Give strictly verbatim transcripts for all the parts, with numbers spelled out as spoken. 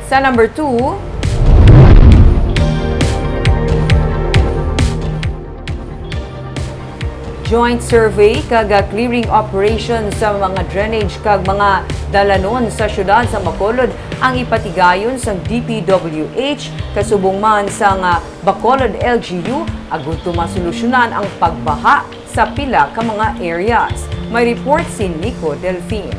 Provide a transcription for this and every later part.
Sa number two, joint survey kag clearing operation sa mga drainage kag mga dalanon sa siyudad sa Bacolod ang ipatigayon sang D P W H kasubong man sang Bacolod L G U agud to masolusyonan ang pagbaha sa pila ka mga areas. May report si Nico Delfin.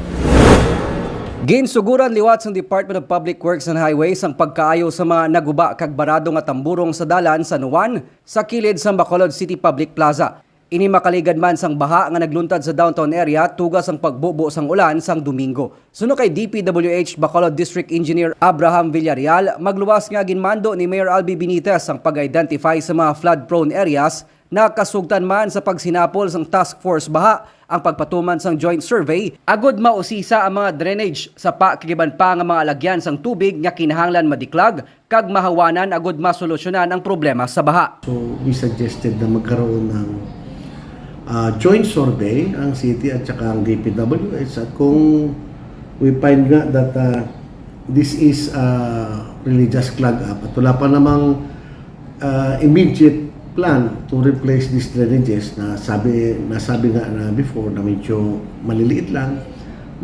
Ginsuguran liwat sang Department of Public Works and Highways ang pagkaayo sa mga naguba kag barado nga tamburong sa dalan San Juan sa kilid sang Bacolod City Public Plaza. Ini makaligad man sang baha nga nagluntad sa downtown area tuga sang pagbubo sang ulan sang Domingo. Suno kay D P W H Bacolod District Engineer Abraham Villarreal, magluwas nga ginmando ni Mayor Albi Benitez ang pag-identify sa mga flood-prone areas. Nakasugtan man sa pagsinapol sang Task Force Baha ang pagpatuman sang joint survey agud mausisa ang mga drainage, sapa kag iban pa nga mga alagyan sang tubig nga kinahanglan madiklag kag mahawanan agud masolusyonan ang problema sa baha. So, we suggested na magkaroon ng, ah, joint survey ang city at saka ang D P W H. At kung we find nga that, ah, this is, ah, really just clog up at wala pa namang, ah, immediate plan to replace these drainages na sabi, nasabi nga na before na medyo maliliit lang,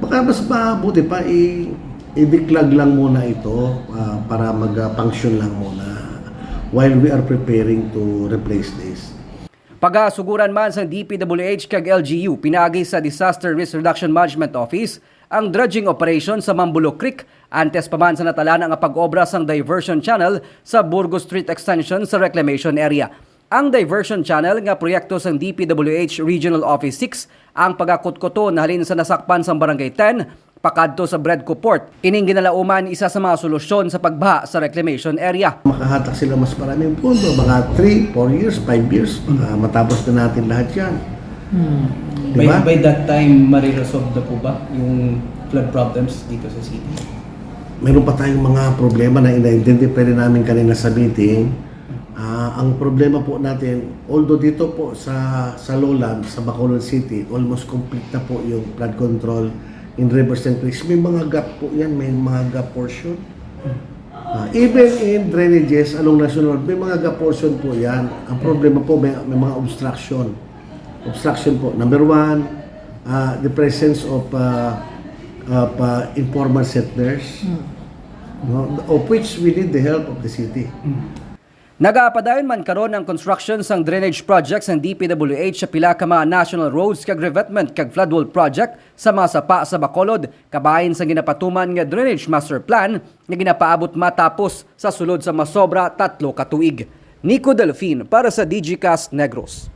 baka mas mabuti pa i- i-declog lang muna ito, ah, para mag-function lang muna while we are preparing to replace this. Pagasuguran man sang D P W H kag L G U pinaagi sa Disaster Risk Reduction Management Office ang dredging operation sa Mambulo Creek antes pa man sa natalana nga pag-obra sang diversion channel sa Burgos Street Extension sa reclamation area. Ang diversion channel nga proyekto sang D P W H Regional Office six ang pagakutkuton halin sa nasakpan sang Barangay ten pakadto sa Bredco Port. Ining ginalauman isa sa mga solusyon sa pagbaha sa reclamation area. Makahatak sila mas maraming pondo, mga three, four years, five years, baka matapos na natin lahat yan. Hmm. Di By, ba? by that time, mariresolve na po ba yung flood problems dito sa city? Meron pa tayong mga problema na ina-identify rin namin kanina sa meeting. Ah, ang problema po natin, although dito po sa, sa lowland, sa Bacolod City, almost complete na po yung flood control in rivers and creeks. May mga gap po yan, may mga gap portion. Ah, even in drainages along National Road, may mga gap portion po yan. Ang problema po, may, may mga obstruction. Obstruction po. Number one, ah, the presence of, ah, of, ah, informal settlers, no? Of which we need the help of the city. Nagapadayon man karon ang construction sang drainage project sang D P W H sa pila ka mga national roads kag revetment kag flood wall project sa mga sapa sa Bacolod, kabahin sang ginapatuman nga drainage master plan nga ginapaabot matapos sa sulod sa masobra tatlo ka tuig. Nico Delfin para sa Digicast Negros.